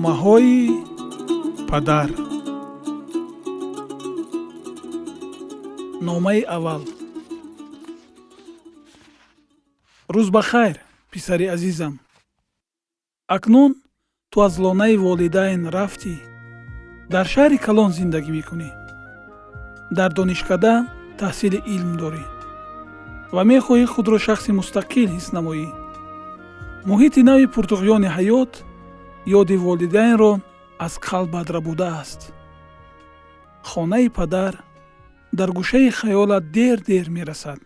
Номаҳои падар. Номаи аввал. Рӯз ба хайр, писари азизам. Акнун ту аз лонаи волидайн рафтӣ, дар шаҳри калон зиндагӣ мекунӣ, дар донишкада таҳсили илм дорӣ ва мехоҳӣ худро шахси мустақил ҳис намоӣ. Муҳити нави пуртуғёни ҳаёт ёди волидайнро аз қалбат рабудааст. Хонаи падар дар гӯшаи хаёлат дер дер мерасад.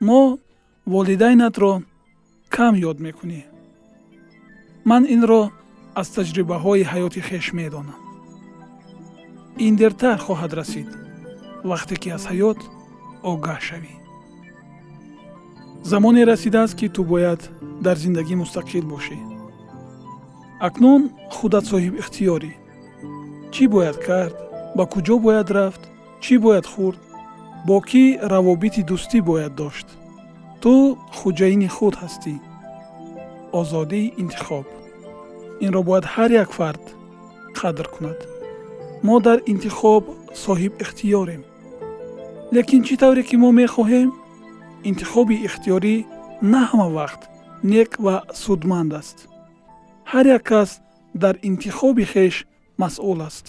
Мо волидайнатро кам ёд мекунӣ. Ман инро аз таҷрибаҳои ҳаёти хеш медонам. Ин дертар хоҳад расид, вақте ки аз ҳаёт огаҳ шавӣ. Замоне расидааст, ки ту бояд дар зиндагӣ мустақил бошӣ. Акнун худат соҳиб ихтиёрӣ. Чӣ бояд кард, ба куҷо бояд рафт, чӣ бояд хӯрд, бо кӣ равобити дӯстӣ бояд дошт. Ту хуҷаини худ ҳастӣ. Озодии интихоб. Инро бояд ҳар як фард қадр кунад. Мо дар интихоб соҳиб ихтиёрем. Лекин чӣ тавре ки мо мехоҳем, интихоби ихтиёрӣ на ҳама вақт нек ва судманд аст. Ҳар як кас дар интихоби хеш масъул аст.